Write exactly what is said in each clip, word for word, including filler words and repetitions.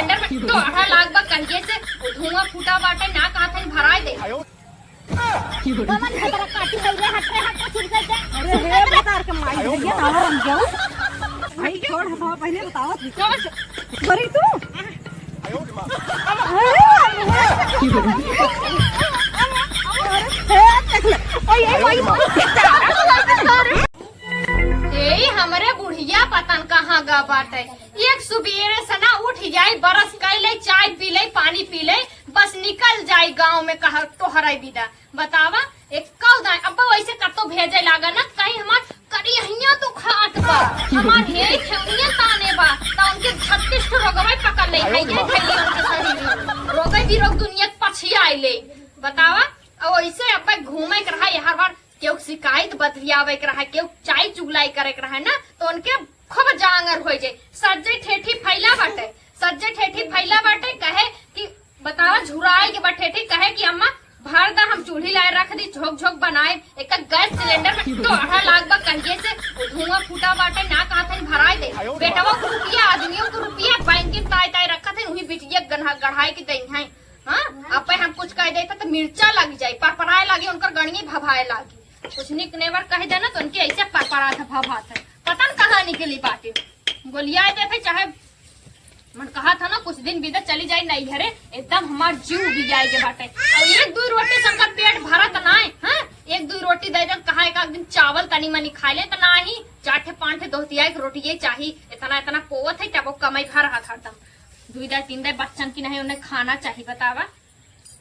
सिलेंडर में तो आधा लाग बा कहिए से, धुआं फूटा बाटे, ना कहा था भराए दे। कमन खतरा काटी है रे, हट रे, हट रे, छिड़के दे। अरे हे भतार के माई, भैया, तावा रंग जाऊ। भाई, छोड़, हटाओ, पहले बताओ। कौन? बड़ी तू? ए, हमरे बुढ़िया पतन कहाँ गा बाटे। एक सुबेरे से ना उठ जाई, brush कई ले, चाय पी ले, पानी पी ले, बस निकल जाई गाँव में कहा टोहराई बिदा। बतावा, एक कौ दाई, अब वैसे कतो भेजे लागा ना, कहीं हमार करियहिया तो खात बा, हमार हे खेउनिया ताने बा, त उनके छत्तीस ठो रोगवे पकड़ ले, है ये खैली उनके शरीर में। रोगे भी रोग दुनिया के पछिया आइले। बतावा, अब वैसे अब घूमे के रहा, यहाँ हर केहू के शिकायत बतियावे के रहा, केहू चाय चुगलाई करे के रहा ना, तो उनके खूब जांगर हो जाए। सज्जे ठेठी फैला बाटे, सज्जे ठेठी फैला बाटे, कहे कि बतावा, झुराए के बा ठेठी, कहे कि अम्मा भर दा, हम चूल्ही लाए रख दी, झोंक झोंक बनाए, एक गैस सिलेंडर में तो आधा लाग बा कहिए से, धुआं फूटा बाटे, ना कहा था भराए दे। बेटवा को रुपया, आदमियों को रुपया, बैंक के ताय ताय रखा था, वही बिटिया गढ़ा-, गढ़ाए के दई है। हाँ, अब हम कुछ कह देता तो मिर्चा लग जाए, परपराए लागी, उनकर गणिये भभाए लागी। कुछ निक नेवर कह देना तो उनके ऐसे परपरात भभात है। पता न कहाँ निकली बाटे। गोलियाए देते चाहे मन कहा था ना कुछ दिन बीते चली जाई नैहरे, एकदम हमार जीव उबी जाए के बाटे। और एक दो रोटी से उनका पेट भरत ना है, हाँ? एक दो रोटी दे दे, कहा एक आध दिन चावल तनी मनी खा ले तो ना ही, चार ठे पाँच ठे दोहतिया एक रोटी ये चाही, इतना इतना पोवत है, क्या वो कमाई भर हाथ हरदम। दुई दाई तीन दाई बच्चन की नहीं उन्हें खाना चाही, बतावा।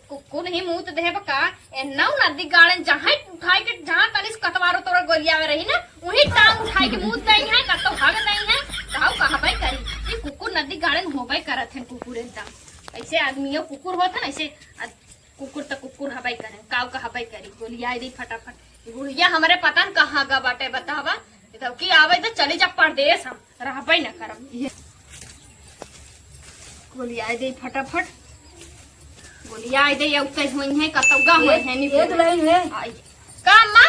कुकुर ही मूत देहे बा का? ए नौ नदी गाड़न जहाँ उठाई के, जहाँ तनिस कतवारो तोरा गोलियावे रही ना, वही टांग उठाई के मूत दई है, कतो हग दई है, कहू कहबे करी। ये कुकुर नदी गाड़न होबे करत हैं, कुकुर एकदम। ऐसे आदमियों कुकुर होत है ना, ऐसे आद-, कुकुर त कुकुर हबे करे, काऊ कहबे करी, गोलियाए दी फटाफट। ये बुढ़िया हमरे पता न कहाँ गा बाटे, बतावा। ये तो की आवे तो चली जा परदेस हम। रहबे न करब। ये गोलियाए दे फटाफट। गोलियाए दे, या उतै होई है, कतौगा होई है, ए, निकल ए दुल्हन है। आई। का अम्मा?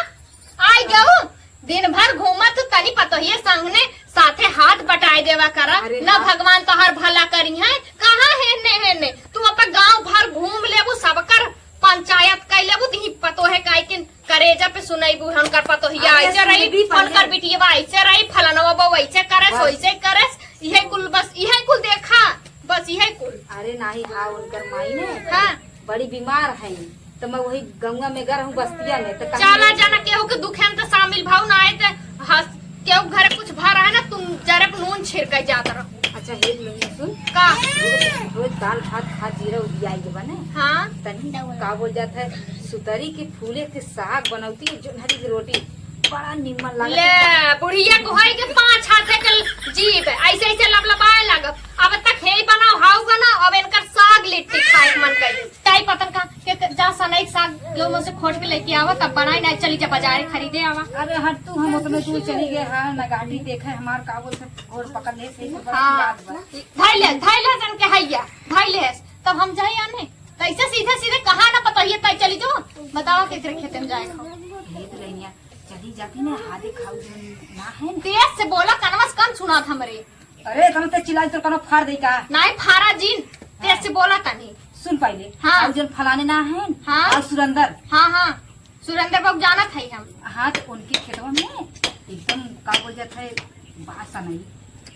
आई गऊ? दिन भर घूमत तनी पतोहिए संग ने साथे हाथ बटाए देवा करा। अरे ना हाँ। भगवान तोहार भला करी है। कहाँ हेने, हेने? तू अपन गांव भर घूम लेबू, सबकर पंचायत कइ लेबू, दिही पतोहे काहे के करेजा पे सुनैबू, उनकर पतोहिया अरे, ऐसे रही, सुनबी पहिले। उनकर बिटिया ऐसे रही, फलनवा बहू ऐसे करस, बस। वैसे करस, इहे कुल, बस इहे कुल देखा, बस इहे कुल। अरे नाही, हाँ, उनकर माई ने हाँ। बड़ी बीमार है, तो मैं वही गंगा में गर हूँ बस्तिया में, तो कहीं चला नहीं जाना, केहू के दुखे में तो शामिल भाव ना आए, तो हंस, केहू घरे कुछ भा रहा है ना, तुम जरे पे नून छिड़के जात रहो। अच्छा, हे दुल्हनिया सुन। का? रोज, रोज दाल भात खा जीरा उबियाई के बने। हाँ। तनी का बोल जात है, सुतरी के फूले के साग बनौती है, जोन्हरी की रोटी, बड़ा निमन लागत ले, है। बुढ़िया को है के पाँच हाथे के जीभ, ऐसे ऐसे लबलबाए लागत। अब तक हे बनाओ, हाउ बनाओ, अब इनकर साग लिट्टी खाए के मन करी। ताई पतन का के, के जा सनई के साग लो मुझसे खोट के लेके आवा, तब बनाई, नहीं चली जा बाजारे खरीदे आवा। अरे हट तू, हम उतने दूर चली गए, हाँ, नगाटी देखे, हमार का बोलते गोड़ पकड़ ले, सही से हाँ। बात बा। धइले, धइले जन के हैया, धइले है। तब हम जाई आने। कैसे सीधे सीधे कहा ना पता ये तय चली जो। बतावा केकरे खेते में जाए खाओ। ये तो रहिया, चली जाती ना, हाथे खाऊ जो ना है। तेज से बोला, कनवा से कम सुनात हमरे। अरे, कनो ते चिल्लाई तो कनो फाड़ दे का? नहीं, फाड़ा जिन। तेज से बोला तनी। सुन पहले। हाँ। और जन फलाने ना है। हाँ। और सुरेंदर। हाँ, हाँ। सुरेंद्र बाबू जानत है हम। हाँ, तो उनके खेतवा में एकदम का बोल जात है, बासा नहीं।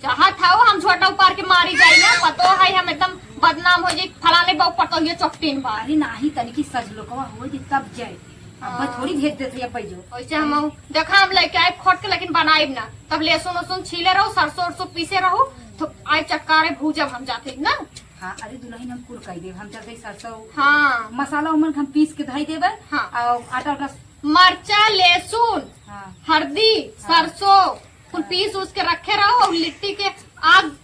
चाहत हौ हम झोटा उपार के मारी जाई ना, पतो है हम एकदम बदनाम हो जाई, फलाने बाबू पतोहिए चोट्टीन बा। अरे नाही, तनिकी सजलोकवा हो जे तब जाए। अब हाँ। थोड़ी भेज देत है, अब जो। वैसे हम देखा हम लेके आए खोट के, लेकिन बनाइब ना। तब लहसुन उसुन छीले रहू, सरसों उरसों पीसे रहू, तो आए चक्कारे भूजब हम जाते ना। हाँ, अरे दुल्हन हम कुल कह देब, हम चलते सरसों हाँ। मसाला उमन के हम पीस के धई देबे। हाँ। और आटा उटा मरचा, लहसुन, हाँ। हरदी, हाँ। सरसों, कुल हाँ। पीस उस के रखे रहो और लिट्टी के आग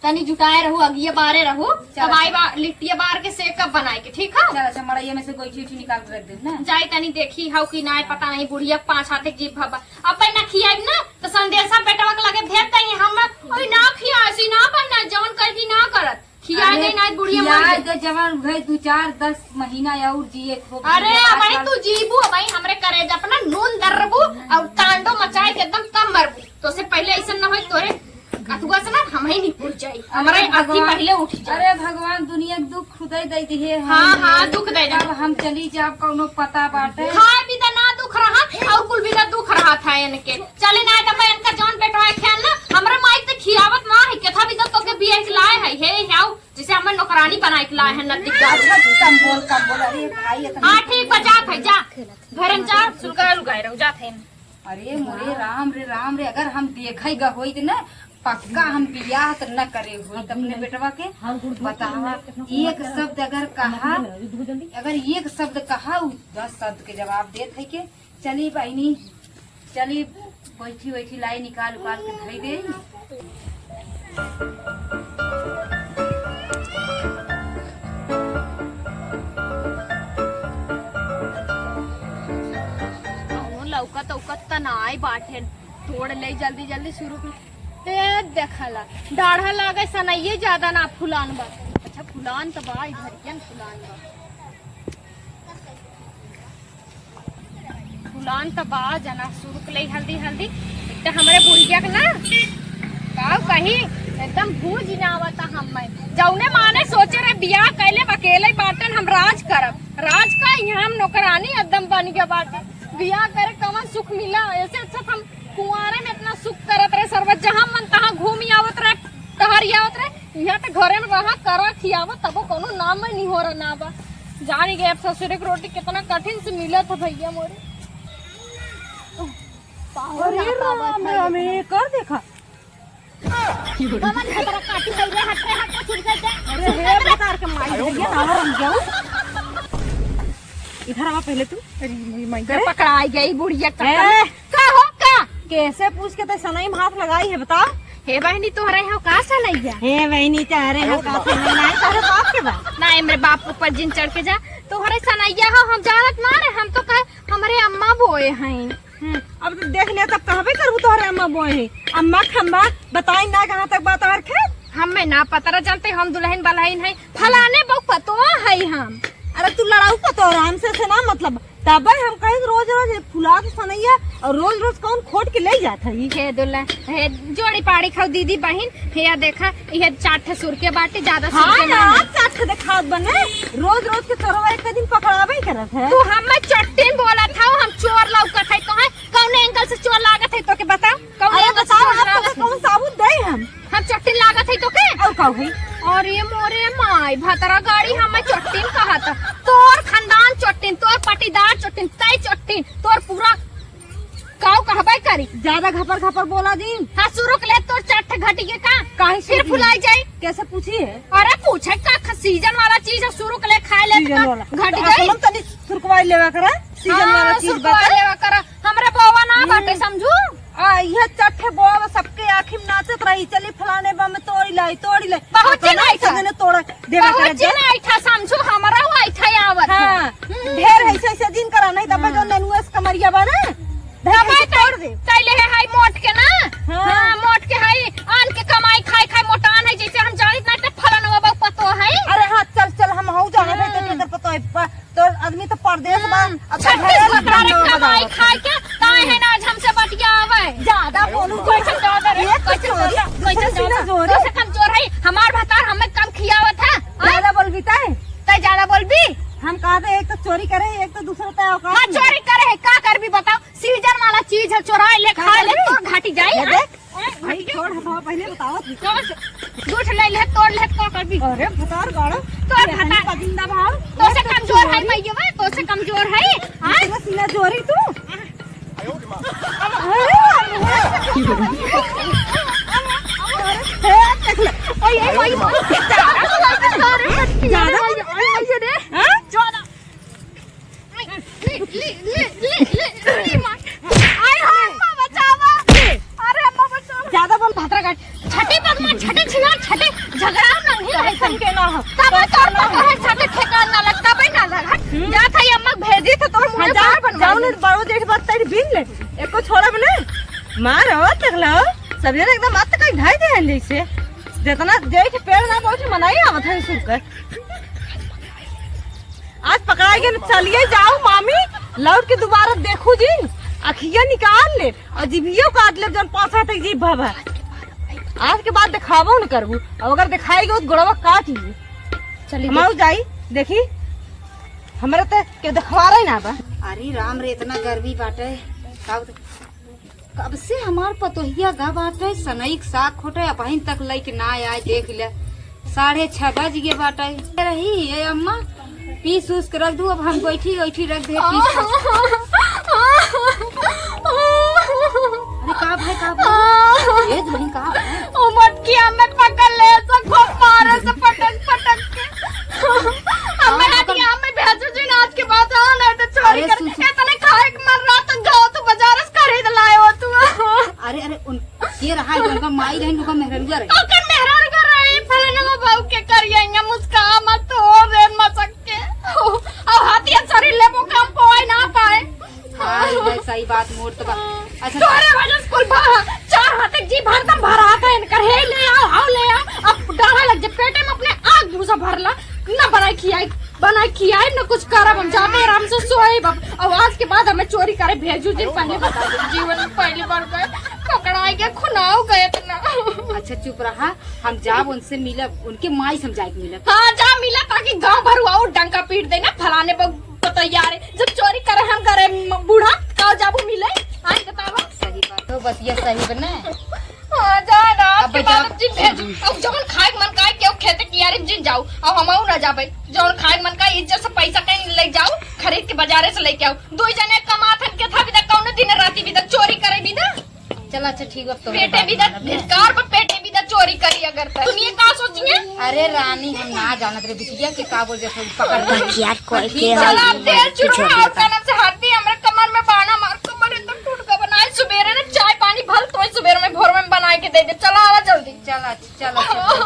तनी जुटाए रहो, अगिए बारे रहो, चल तब आई अच्छा। बा-, लिट्टिया बार के सेकब बनाए के, ठीक है? चल अच्छा, मड़ैया में से गोइठी उठी निकाल के रख देब ना। जाए तनी देखी हौ कि नाय, पता नहीं बुढ़िया पाँच हाथे के जीभ भबा। अब भाई ना खियाइब ना, तो संदेशा बेटवा के लगे भेज दई हम, ओई ना खियासी ना बनना, जवन कह दी ना करत। खियाए अरे, दे ना बुढ़िया खियाए मर दे, जवान भई दू चार दस महीना और जिए खूब अरे, जिए, अबही आजकल तू जीबू, अबही हमरे करेज अपना नून दर्रबू और तांडो मचाए के एकदम कम मरबू। तो से पहले ऐसा ना होई, तोरे कतुआ से ना हम ही निपुर जाई, हमरा अरे अथी भगवान, पहिले उठ जाई। अरे भगवान, दुनिया के दुख खुदे दे दिहे हैं। हाँ, हाँ, दुख दे दे। अब हम चली जाब, कौनो पता बाटे? खाए पी त ना दुख रहा, और कुल भी त दुख रहा था इनके। चले ना, त मैं इनका जौन पेटवा खेल ना, हमरा माई त खियावत ना है, केथा भी त तोके बिया के लाए है, हे, हे, आओ, जैसे हमर नौकरानी बनाए के लाए हैं, नदी का। अच्छा, कम बोल, कम बोल। अरे भाई, इतना हाँ, ठीक बा, जात है, जा। घरन जा, सुलगा लुगाए रहो, जात है। अरे मोरे राम रे राम रे, अगर हम देखे ग होइत न, पक्का हम बियाह त न करे होइत अपने बेटवा के। बतावा, एक शब्द अगर कहा, अगर एक शब्द कहा, उ दस शब्द के जवाब देत है के। चली बहिनी, चली, बैठी बैठी लाई निकाल उकाल के धई दे। कौनो लौकत औकत त नाई बाटे, तोड़ ले जल्दी जल्दी शुरू कर। ए देखला, डाढ़ा लागे सनइये ज्यादा ना फुलान बा। अच्छा फुलान त बा, इधरियन फुलान बा। फुलान त बा जना शुरू के लई हल्दी हल्दी। एक त हमरे बुढ़िया के ना, का कही, एकदम भूज ना आवता हम्मे। जौने माने सोचे रहे बियाह कैले अकेले बाटन हम राज करब। राज का यहाँ हम नौकरानी एकदम बन गया बाटे। बियाह करे कवन सुख मिला, ऐसे अच्छा हम कुंवारे में इतना सुख करत रहे सरवा, जहाँ मन तहाँ घूम आवत रहे, टहर आवत रहे। यहाँ त घरे में रहा, करा, खियावा, तबो कोनो नाम में नहीं हो रहा ना बा। जान गए अब ससुरे के रोटी कितना कठिन से मिलत है भैया मोरे। पाहुन अरे ना पावत राम है राम, इतना। ये कर देखा। कमन खतरा काटी है रे, हट रे, हट रे, छुट गए। अरे हे भतार के माई, भैया ना रम जाऊ। इधर आवा पहले तू। अरे, मैं करे? पकड़ाई गई बुढ़िया का। ए! का हो का? कैसे पूछ के ते सनई में हाथ लगाई है, बताओ? हे बहिनी, तोहरे हो का सनैया? हे बहिनी, तोहरे हो का सनैया? नहीं, तोहरे बाप के बा? ना, हमरे बाप के ऊपर जिन चढ़ के जा। तोहरे सनैया हो, हम जानत ना रहे, हम तो कहे हमरे अम्मा बोए हैं। हम्म, अब तो देख ले, तब कहबे करबू तोहरे अम्मा बोए हैं। अम्मा खम्मा बताई ना कहाँ तक बा तोहर खेत? हमें ना पता रह जानते, हम दुल्हन बलहन है, फलाने बहू पतोह है हम। अरे तू लड़ाऊ पतोह रहा, हमसे से ना मतलब। तबे हम कहे कि रोज रोज ये फुला के सनैया और रोज रोज कौन खोट के ले जात है? हे दुल्हन, हे जोड़ी पाड़ी खाओ दीदी बहिन, हे या देखा, ये चार ठे सुर के बाटे, ज्यादा सुर हाँ के ना यार, ले। चार ठे देखात बने, रोज रोज के चोरवा एक दिन पकड़ावे ही करत है। तू हमें चट्टिन बोलत हौ, हम चोर लौकत है, तो है कौन एंगल से चोर लागत है, तो के बताओ, कौन अरे एंगल से बताओ, चोर आप लागत तो है? कौन साबुत दे हम? हम चट्टिन लागत है तो के? और का हुई? अरे मोरे माई, भतरा गाड़ी हमें चट्टिन कहत। तोर खानदान चट्टिन, तोर पटीदार चट्टिन, तय चट्टिन, तोर पूरा गाँव कहबे करी। ज्यादा घपर घपर बोला जिन। हाँ, शुरू के ले तोर चट्ट घटी के का? काहे फिर से फुलाई जाई। कैसे पूछी है? अरे पूछे का ख-, सीजन वाला चीज है, शुरू के ले खाए ले सीजन का वाला। घटी तो जाई। असलम तनी सुरकवाई लेवा करा, सीजन हाँ, वाला चीज सुरकवाई बता। लेवा करा। हमरा बोवा ना हम्म। बाटे, समझू? आ, इहे चट्टे बोवा सबके आँखी में नाचत रही, "चली फलाने बा में तोड़ी लाई, तोड़ी लाई।" बहुत अपना चिल्लाई था। सजने तोड़ा देवा बहुत करे जा। चिल्लाई था, समझू, हमरा वो आई था आवत। हाँ, हम्म। ढेर ऐसे ऐसे दिन करा, नहीं तब हाँ। जो ननुआ से कमरिया बा ना, धर तबे के तोड़ दे। तैले है हाई मोट के ना। हाँ। हाँ, मोट के हाई आन के कमाई खाई खाई मोटान है, जैसे हम जानित ना ते फलाना बाबा पतो है। अरे हाँ, चल, चल, हम हऊ जाना थे, हाँ। तो तेरे पतो है, प-, तो आदमी तो परदेस बा, हम्म, अब तो छत्तीस घरे बता रहे बंद हो कमाई जाओ। खाए के, काहे है ना आज हमसे बतियावे? ज्यादा बोलू तो कैसे चौधरी, एक तो कैसे चोरी, चौधरी, दूसरे कैसे से ना चौधरी। जोरे। तो से कमजोर है, हमार भतार हमें कम खियावत है। हाँ? ज्यादा बोलबी तय? तय ज्यादा बोलबी? हम कहते एक तो चोरी करे, एक तो दूसरा तय औकात हाँ, में। चोरी करे है, का करबी बताओ? सीजन वाला चीज है, चोराए ले, का खाए ले, करबी? तो घाटी जाई, ये हाँ? देख, भाई, छोड़, हथवा पहले बतावत ही। तो दूठ ले ले, तोड़ ले, तो कर दी। अरे, भतार गाड़ा। तो ये भतार। हनी का जिंदा भाव। तो से कमजोर है, भैया, तो से कमजोर है। हाँ? इतना सीना जोरी तू। अरे, अरे, अरे, अरे, देख ले। ओए, ओए, ओए, ओए। ज्यादा बोल। हाँ? ज्यादा। ले, ले, ले, ले, ले, ले, मार। आय हो, अम्मा बचावा। अरे अम्मा बचावा। ज्यादा बोल भतरा काट। छठी पगमा, छठी छिनार, छठी झगड़ा नहीं है। ऐसन के ना हो। तब तो तो ना हो। है छठी ठेकान ना लगता, भाई ना लगा। हम्म। जा था ये अम्मा भेजी तो तोर मुंह हाँ, जा, बाहर बनवा जाओ दे। ना, बड़ो जेठ बात तेरी बीन ले। एको छोड़ा बने। मार हो, देख लो। सब जने एकदम मत कहीं ढाई दे हैं जैसे। जितना जेठ पेड़ ना बैठ मनाई आवत है सुर कर। आज पकड़ाई के चलिए जाओ मामी, लौट के दोबारा देखू जी, अखिया निकाल ले और जिभियो काट ले, जौन पासा तक जीभ भवा। आज के बाद देखाबो न करबू, अब अगर देखाई गयो तो गोड़वा काट ली। चली हम आऊ जाई, देखी, हमरा त के देखवारे ना बा। अरे राम रे, इतना गर्मी बाटे, कब, कब से हमार पतोहिया गा बाटे, सनई के साग खोटे, अबहिन तक लइके ना आए, देख ले, साढ़े छह बज गए बाटे। रही, ए अम्मा, पीस उस के रख दू, अब हम बैठी बैठी रख दे, पीस उस। अरे का भाई, का भाई? ए दुल्हन, का भाई? ओ मटकिया में पकड़ ले, सब खूब मारे से पटक पटक के। हमें हाँ, हटिया में भेजो जी, आज के बाद, हाँ, नहीं तो चोरी अरे कर। सुन, सुन। इतने खाए के मन रहा तो जाओ तो बाजार से खरीद लाए हो तू। अरे, अरे, उन, के रहा है, उनका माई रही, उनका मेहररुआ रही। ओकर मेहररुआ रही, फलाना बाबू के करिया, मुस्का मत हो रे मसक के। अब हाथी शरीर लेबो काम पाए ना पाए। हाँ, ई भाई सही बात, मोर तो बा। अच्छा, तोहरे वजह से कुल बा, चार हाथ के जी भरदम भरा था इनकर, हे ले आओ, हाउ ले आओ, अब डाढ़ा लग जाए पेटे में अपने आग भूसा भरला, ना बनाई खियाई, बनाई खियाई, ना कुछ करब, हम जाते आराम से सोए अब, अब आज के बाद हमें चोरी करे भेजू जिन, पहले बता दे, जीवन में पहली बार गए, पकड़ाई के खुनाव गए इतना। अच्छा चुप रहा, हम जाब उनसे मिलब, उनके माई से हम जाए के मिलब। हाँ, जा मिला, ताकि गांव भर और डंका पीट देना, फलाने ब-, बतैया रे, जब चोरी करे हम करे म-, बूढ़ा, का जाबू मिले? आई बतावा। सही बात हो, बतिया सही बने। हाँ, जा ना, अब के बाद अब जिन भेजू। अब जौन खाए के मन का है, केहू खेते कियारी में जिन जाऊ, अब हमहू ना जाबे। जौन खाए के मन का है, इज्जत से पैसा कहीं ले जाऊ, खरीद के बाजारे से लेके आऊ। दो जने कमात हन, के था बिदा, कौनो दिन राती बिदा चोरी करे बिदा। चल अच्छा ठीक बा, अब तोहरे पेटे बात भी दा, मानब। धिक्कार बा, पेटे भी दा चोरी करी अगर त। दुनिया का सोचिए? अरे रानी, हम ना जानत रे बिटिया के का बोल जैसे पकड़ के। यार, कोई ठीक के बा। चला, तेल चुरवा, कनम से हड्डी हमरे कमर में बाना मार, कमर एकदम टूट गवा। बनाए सुबेरे ने चाय पानी भल तोय सुबेरे में, भोर में बनाए के दे दे। चला आवा जल्दी। चल अच्छा, चल अच्छा।